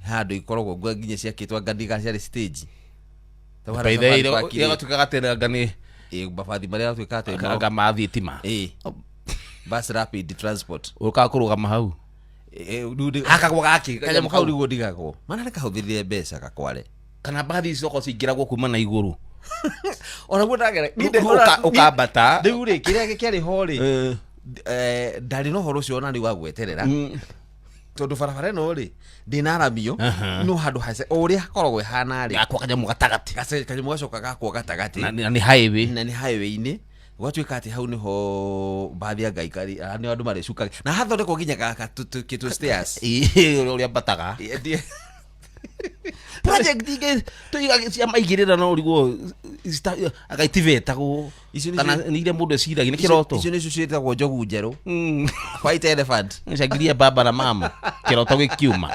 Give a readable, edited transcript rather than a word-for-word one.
Handũ ikoragwo ngwa nginya ciakĩtwo anga ndiga ciarĩ stage. Tau harĩa Safari Park rĩ, Ĩgatuĩka atĩ anga nĩ ĩ, mabathi marĩa gatuĩka atĩ anga ma thitima. Ĩ, bus rapid transport. Ũkaga kũrũgama hau. Ĩ, rĩu Hakagwo gakĩ kanyamũ kau nĩguo ndigagwo mana nĩ kahũthĩrire mbeca gakware. Kana mbathi ici okorwo cingĩragwo kuma na igũrũ. Onaguo ndagera. Rĩu ũkambata. Rĩu rĩ, kĩrĩa kĩarĩ ho rĩ, ndarĩ na ũhoro ũcio ona rĩu wa gweterera, tondũ barabara ĩno rĩ ndĩnaramio, no handũ hace o ũrĩa hakoragwo ĩhana rĩ. Gakwa kanyamũ gatagatĩ. Kanyamũ gacoka gakwo gatagatĩ. Na nĩ highway. Na nĩ highway-inĩ, gwatuĩka atĩ hau nĩho mbathi ya ngaikari nĩ andũ marĩcukaga na hathondekwo nginya gaka kĩtũ stairs. Ĩĩ, ũrĩa ambataga. Project ingĩ tũiga cia maigĩrĩra no ũrigwo anga itivetagwo. Icio nĩcio- Kana nĩ iria mũndũ eciragia nĩ kĩroto. Icio nĩcio ciĩtagwo njogu njerũ, white elephant. Cangiria baba na mama kĩroto gĩkiuma.